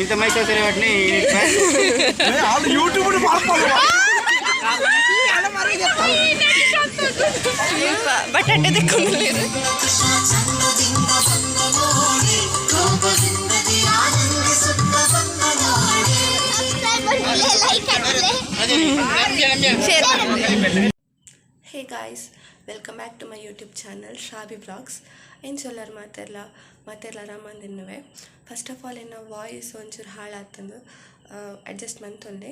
ಇಂತ ಮೈಸೂರು ಸರಿ ಒಟ್ನಿ. ಯೂಟ್ಯೂಬ್. ಬಟಾಟೆ ತೆಕ್ಕೊಂದಿಲ್ಲ. Share. Hey guys, welcome back to my YouTube channel Shravi blogs. ಎಂಚೊಲ್ಲರ್ ಮಾತೆರ್ಲ? ಮಾತೆರ್ಲ ಆರಾಮಂದಿನ್ನುವೆ. ಫಸ್ಟ್ ಆಫ್ ಆಲ್, ಎನ್ನ ವಾಯ್ಸ್ ಒಂಚೂರು ಹಾಳಾತಂದು, ಅಡ್ಜಸ್ಟ್ ಮಂತೊಂದೆ.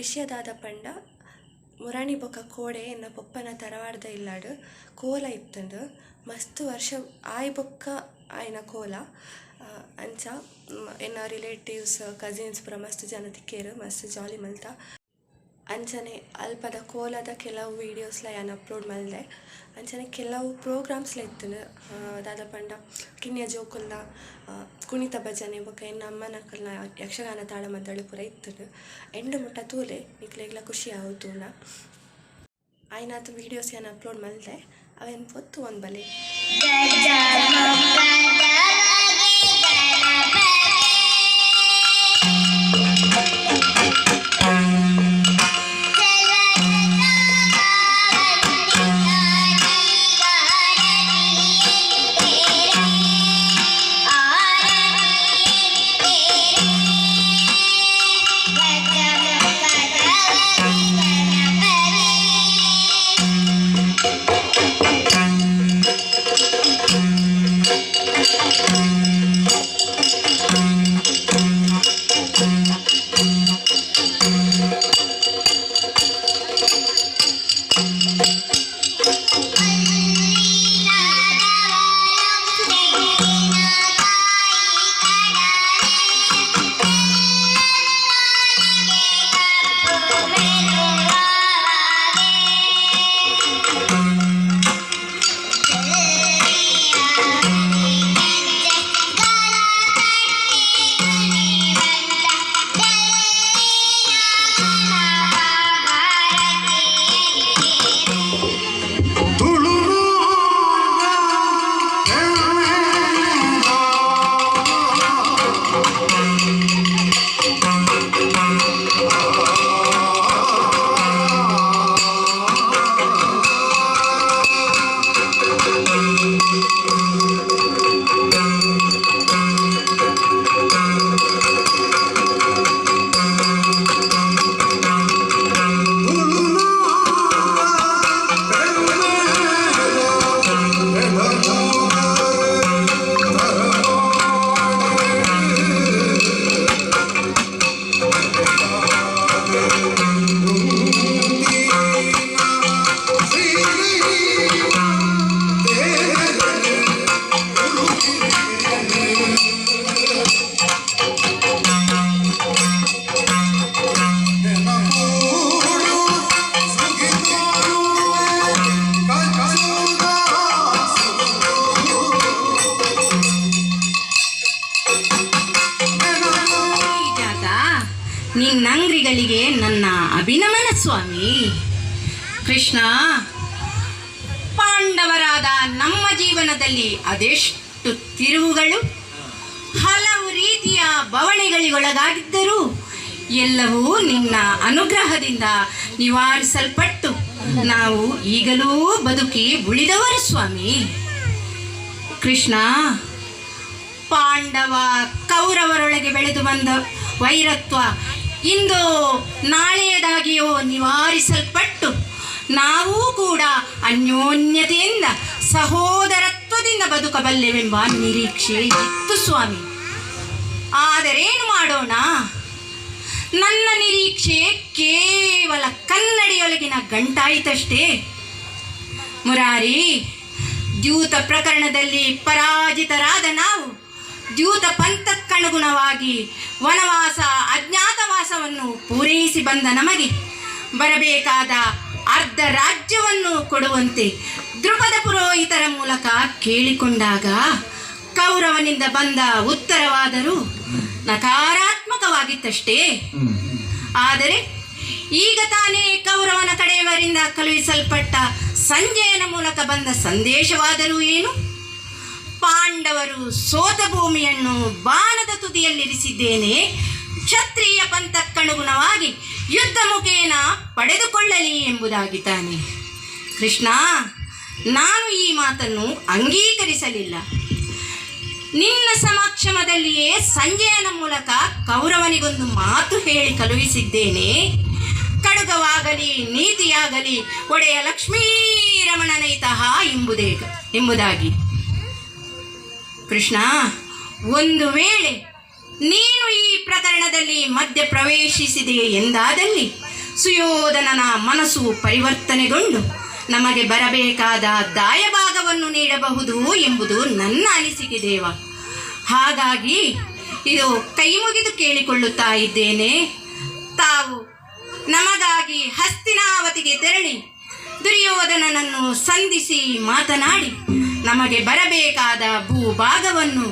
ವಿಷಯ ದಾದ ಪಂಡ, ಮುರಾಣಿ ಬೊಕ್ಕ ಕೋಡೆ ಎನ್ನ ಪೊಪ್ಪನ ತರವಾಡ್ದ ಇಲ್ಲಾಡ್ ಕೋಲ ಇತ್ತಂದು. ಮಸ್ತ್ ವರ್ಷ ಆಯ್ ಬೊಕ್ಕ ಆಯ್ನ ಕೋಲ. ಅಂಚ ಎನ್ನ ರಿಲೇಟಿವ್ಸ್, ಕಸಿನ್ಸ್ ಪೂರ ಮಸ್ತ್ ಜನ ತಿಕ್ಕೇರು, ಮಸ್ತ್ ಜಾಲಿ ಮಲ್ತ. ಅಂಚನೆ ಅಲ್ಪದ ಕೋಲದ ಕೆಲವು ವೀಡಿಯೋಸ್ಲ ಯಾನ್ ಅಪ್ಲೋಡ್ ಮಲ್ದೆ. ಅಂಚನೆ ಕೆಲವು ಪ್ರೋಗ್ರಾಮ್ಸ್ಲ ಇತ್ತುಂಡು. ದಾದ ಪಂಡ, ಕಿನ್ಯ ಜೋಕುಲ್ನ ಕುಣಿತ ಭಜನೆ ಬೊಕ್ಕ ಎನ್ನ ಅಮ್ಮನಕಲ್ನ ಯಕ್ಷಗಾನ ತಾಳಮದ್ದಳೆ ಪೂರ ಇತ್ತುಂಡು. ಎಂಡ್ ಮುಟ್ಟ ತೂಲೆ, ನಿಕ್ಲೆಗ್ಲ ಖುಷಿ ಆವು ತೂಂಡ. ಆಯ್ನಾತ್ ವೀಡಿಯೋಸ್ ಯಾನ್ ಅಪ್ಲೋಡ್ ಮಲ್ದೆ, ಅವೆನ್ ಪೊತ್ತು ತೂವೊಂದು ಬಲೆ. ಜಾತ, ನಿನ್ನಂಗ್ರಿಗಳಿಗೆ ನನ್ನ ಅಭಿನಮನ ಸ್ವಾಮಿ ಕೃಷ್ಣ. ಪಾಂಡವರಾದ ನಮ್ಮ ಜೀವನದಲ್ಲಿ ಅದೆಷ್ಟು ತಿರುವುಗಳು, ಹಲವು ರೀತಿಯ ಬವಣೆಗಳಿಗೊಳಗಾಗಿದ್ದರೂ ಎಲ್ಲವೂ ನಿನ್ನ ಅನುಗ್ರಹದಿಂದ ನಿವಾರಿಸಲ್ಪಟ್ಟು ನಾವು ಈಗಲೂ ಬದುಕಿ ಉಳಿದವರು ಸ್ವಾಮಿ ಕೃಷ್ಣ. ಪಾಂಡವ ಕೌರವರೊಳಗೆ ಬೆಳೆದು ಬಂದ ವೈರತ್ವ ಇಂದು ನಾಳೆಯದಾಗಿಯೋ ನಿವಾರಿಸಲ್ಪಟ್ಟು ನಾವೂ ಕೂಡ ಅನ್ಯೋನ್ಯತೆಯಿಂದ, ಸಹೋದರತ್ವದಿಂದ ಬದುಕಬಲ್ಲೆವೆಂಬ ನಿರೀಕ್ಷೆ ಇತ್ತು ಸ್ವಾಮಿ. ಆದರೇನು ಮಾಡೋಣ, ನನ್ನ ನಿರೀಕ್ಷೆ ಕೇವಲ ಕನ್ನಡಿಯೊಳಗಿನ ಗಂಟಾಯಿತಷ್ಟೇ. ಮುರಾರಿ, ದ್ಯೂತ ಪ್ರಕರಣದಲ್ಲಿ ಪರಾಜಿತರಾದ ನಾವು ದ್ಯೂತ ಪಂಥಕ್ಕನುಗುಣವಾಗಿ ವನವಾಸ, ಅಜ್ಞಾತವಾಸವನ್ನು ಪೂರೈಸಿ ಬಂದ ನಮಗೆ ಬರಬೇಕಾದ ಅರ್ಧ ರಾಜ್ಯವನ್ನು ಕೊಡುವಂತೆ ದ್ರುಪದ ಪುರೋಹಿತರ ಮೂಲಕ ಕೇಳಿಕೊಂಡಾಗ ಕೌರವನಿಂದ ಬಂದ ಉತ್ತರವಾದರೂ ನಕಾರಾತ್ಮಕವಾಗಿತ್ತಷ್ಟೇ. ಆದರೆ ಈಗ ತಾನೇ ಕೌರವನ ಕಡೆಯವರಿಂದ ಕಳುಹಿಸಲ್ಪಟ್ಟ ಸಂಜಯನ ಮೂಲಕ ಬಂದ ಸಂದೇಶವಾದರೂ ಏನು? ಪಾಂಡವರು ಸೋತ ಭೂಮಿಯನ್ನು ಬಾಣದ ಸಭೆಯಲ್ಲಿರಿಸಿದ್ದೇನೆ. ಕ್ಷತ್ರಿಯ ಪಂಥಕ್ಕನುಗುಣವಾಗಿ ಯುದ್ಧ ಮುಖೇನ ಪಡೆದುಕೊಳ್ಳಲಿ ಎಂಬುದಾಗಿ ತಾನೆ. ಕೃಷ್ಣ, ನಾನು ಈ ಮಾತನ್ನು ಅಂಗೀಕರಿಸಲಿಲ್ಲ. ನಿನ್ನ ಸಮಕ್ಷಮದಲ್ಲಿಯೇ ಸಂಜಯನ ಮೂಲಕ ಕೌರವನಿಗೊಂದು ಮಾತು ಹೇಳಿ ಕಳುಹಿಸಿದ್ದೇನೆ. ಕಡುಗವಾಗಲಿ, ನೀತಿಯಾಗಲಿ, ಒಡೆಯ ಲಕ್ಷ್ಮೀರಮಣನೈತಃ ಎಂಬುದಾಗಿ. ಕೃಷ್ಣ, ಒಂದು ವೇಳೆ ನೀನು ಈ ಪ್ರಕರಣದಲ್ಲಿ ಮಧ್ಯ ಪ್ರವೇಶಿಸಿದೆ ಎಂದಾದಲ್ಲಿ ಸುಯೋಧನನ ಮನಸ್ಸು ಪರಿವರ್ತನೆಗೊಂಡು ನಮಗೆ ಬರಬೇಕಾದ ದಾಯಭಾಗವನ್ನು ನೀಡಬಹುದು ಎಂಬುದು ನನ್ನ ಅನಿಸಿಕೆ ದೇವ. ಹಾಗಾಗಿ ಇದು ಕೈ ಮುಗಿದು ಕೇಳಿಕೊಳ್ಳುತ್ತಾ ಇದ್ದೇನೆ. ತಾವು ನಮಗಾಗಿ ಹಸ್ತಿನಾವತಿಗೆ ತೆರಳಿ ದುರ್ಯೋಧನನನ್ನು ಸಂಧಿಸಿ ಮಾತನಾಡಿ ನಮಗೆ ಬರಬೇಕಾದ ಭೂಭಾಗವನ್ನು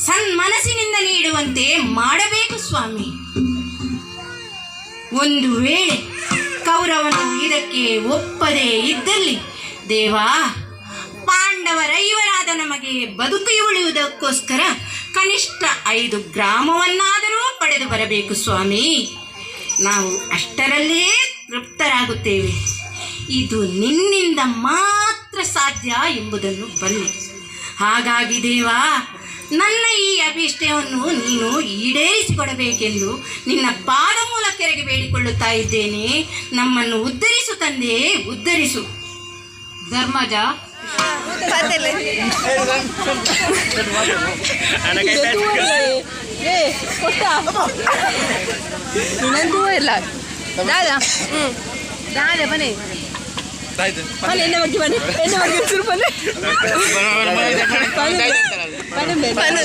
ಸನ್ಮನಸ್ಸಿನಿಂದ ನೀಡುವಂತೆ ಮಾಡಬೇಕು ಸ್ವಾಮಿ. ಒಂದು ವೇಳೆ ಕೌರವನು ಇದಕ್ಕೆ ಒಪ್ಪದೇ ಇದ್ದಲ್ಲಿ ದೇವಾ, ಪಾಂಡವರೈವರಾದ ನಮಗೆ ಬದುಕಿ ಉಳಿಯುವುದಕ್ಕೋಸ್ಕರ ಕನಿಷ್ಠ 5 ಗ್ರಾಮವನ್ನಾದರೂ ಪಡೆದು ಬರಬೇಕು ಸ್ವಾಮಿ. ನಾವು ಅಷ್ಟರಲ್ಲೇ ತೃಪ್ತರಾಗುತ್ತೇವೆ. ಇದು ನಿನ್ನಿಂದ ಮಾತ್ರ ಸಾಧ್ಯ ಎಂಬುದನ್ನು ಬಲ್ಲೆ. ಹಾಗಾಗಿ ದೇವಾ, ನನ್ನ ಈ ಅಭೀಷ್ಟವನ್ನು ನೀನು ಈಡೇರಿಸಿಕೊಡಬೇಕೆಂದು ನಿನ್ನ ಪಾದ ಮೂಲ ಕೆರೆಗೆ ಬೇಡಿಕೊಳ್ಳುತ್ತಾ ಇದ್ದೇನೆ. ನಮ್ಮನ್ನು ಉದ್ಧರಿಸು ತಂದೆ, ಉದ್ಧರಿಸು. ಧರ್ಮಜ. ಪಾತೆಲೆ. ದಾದಾ ದಾದಾ, ಬನ್ನಿ ಬನ್ನಿ, ಎಣ್ಣೆ ಬಗ್ಗೆ ಬನ್ನಿ, ಎಣ್ಣೆ ಬಗ್ಗೆ ಚೂರು ಬನ್ನಿ ಬನ್ನಿ ಬನ್ನಿ.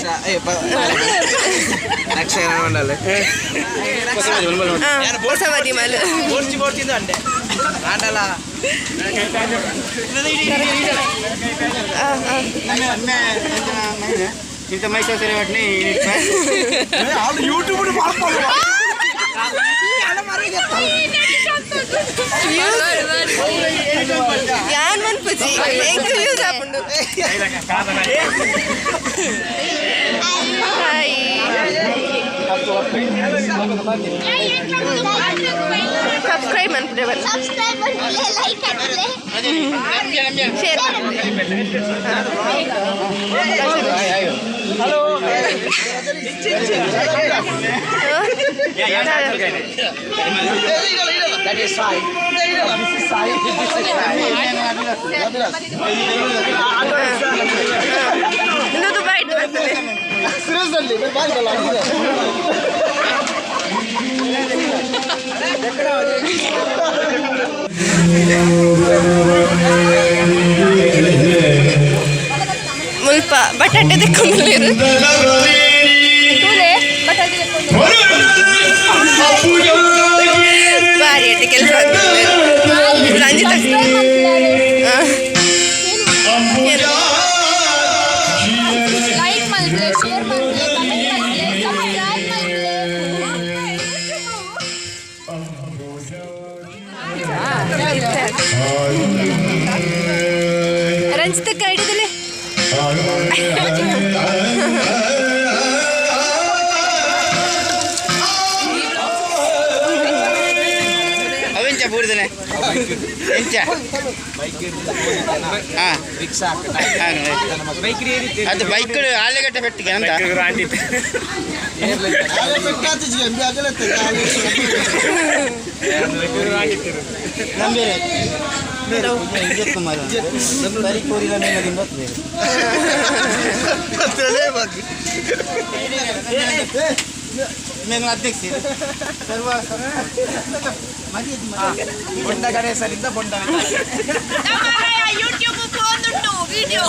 ಹೊಸವದಿ ಮಲು. ಇಂಥ ಮೈಸೂರು ವಾಟ್ನಿ. ಯೂಟ್ಯೂಬ್. ಯಾನ್ ಮನ್ಪುಜಿ, ಎಂಕ್ ಯೂಸ್ ಆಪುಂಡು. ಹಾಯ್, ಸಬ್ಸ್ಕ್ರೈಬ್ ಮನ್ಪುಡೆ ಬನ್ನಿ. ಸಬ್ಸ್ಕ್ರೈಬ್ ಮಾಡ್ಲೆ, ಲೈಕ್ ಹಾಕಲೆ. Share. That is Sai. This is Sai. This is Sai. ಇನ್ನೊಂದು ಬೈಟ್ ಬರ್ತದೆ. ಸೀರಿಯಸ್ಲಿ. ಮುಲ್ಪ ಬಟಾಟೆ ದೆಕ್ಕೊಂದುಲ್ಲೆರ್. ತೂಲೆ, ಬಟಾಟೆ ದೆಕ್ಕೊಂದು ಬಾರಿ ಎಡ್ಡೆ ಕೆಲಸ. ರಂಜಿತ. ಲೈಕ್ ಮಲ್ಪಲೆ, ಶೇರ್ ಮಲ್ಪಲೆ, ಕಮೆಂಟ್ ಮಲ್ಪಲೆ, ಸಬ್ಸ್ಕ್ರೈಬ್ ಮಲ್ಪಲೆ. ರಂಜಿತ ಹಿಡಿದಲೆ. ಅವೆಂಚ ಪೂರ್ದನೆ ಎಂಚ? ಹಾಂ, ಅದು ಬೈಕ್ ಆಲೆಗಟ್ಟೆ ಪೆಟ್ಟಿಗೆ ಅಂತ. ಬೊಂಡ ಗಣೇಶನಿಂದ ಬೊಂಡ. ಯೂಟ್ಯೂಬ್ ಉಂಟು ವಿಡಿಯೋ.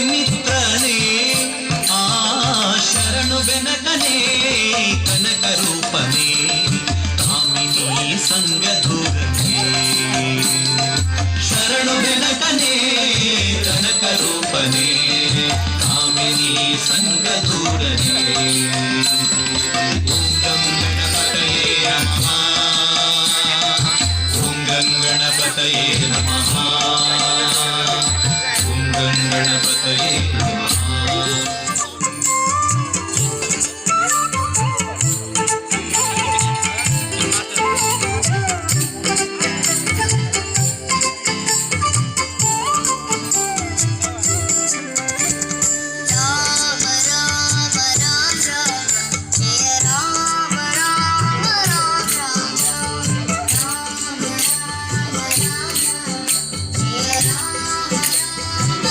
ಮಿತ್ರನೇ, ಆ ಶರಣು ಬೆನಕನೇ, ಕನಕ ರೂಪನೇ, ಕಾಮಿನಿ ಸಂಗಧೂರನೇ. ಶರಣು ಬೆನಕನೇ, ಕನಕ ರೂಪನೇ, ಕಾಮಿನಿ ಸಂಗಧೂರನೇ. ಓಂ ಗಂ ಗಣಪತಯೇ ನಮಃ. ಓಂ ಗಂ ಗಣಪತಯೇ ನಮಃ. ಓಂ ಗಂ ಗಣಪತಯೇ ನಮಃ. ರಾಮ ರಾಮ ರಾಮ ರಾಮ ಜಯ ರಾಮ ರಾಮ ರಾಮ ರಾಮ ರಾಮ ರಾಮ ರಾಮ ಜಯ ರಾಮ ರಾಮ.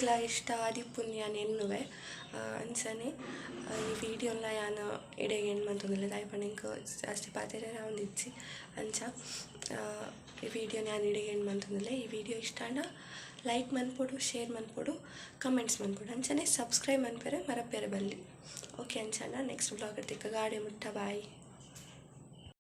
ಮಾತೆರೆಗ್ಲಾ ಇಷ್ಟ ಆದಿಪ್ಪುಂದು ಯಾನ್ ಎನ್ನುವೆ. ಅಂಚನೆ ಈ ವಿಡಿಯೋಲ ಯಾನ್ ಇಡೆಗ್ ಎಂಡ್ ಮಂತೊಂದುಲ್ಲೆ ದಾಯೆ ಪಂಡ ಎಂಕ್ ಜಾಸ್ತಿ ಪಾತೆರೆರೆ ಆವೊಂದಿಜ್ಜಿ. ಅಂಚ ಈ ವಿಡಿಯೋನ್ ಯಾನ್ ಇಡೆಗ್ ಎಂಡ್ ಮಂತೊಂದುಲ್ಲೆ. ಈ ವಿಡಿಯೋ ಇಷ್ಟ ಆಂಡ ಲೈಕ್ ಮನ್ಪೊಡು, ಶೇರ್ ಮನ್ಪೊಡು, ಕಮೆಂಟ್ಸ್ ಮನ್ಪೊಡು, ಅಂಚನೆ ಸಬ್ಸ್ಕ್ರೈಬ್ ಮನ್ಪೆರೆ ಮರಪೆರೆ ಬಲ್ಲಿ. ಓಕೆ, ಅಂಚಾಂಡ ನೆಕ್ಸ್ಟ್ ವ್ಲಾಗ್ ತಿಕ್ಕಗ, ಆಡೆ ಮುಟ್ಟ ಬಾಯ್.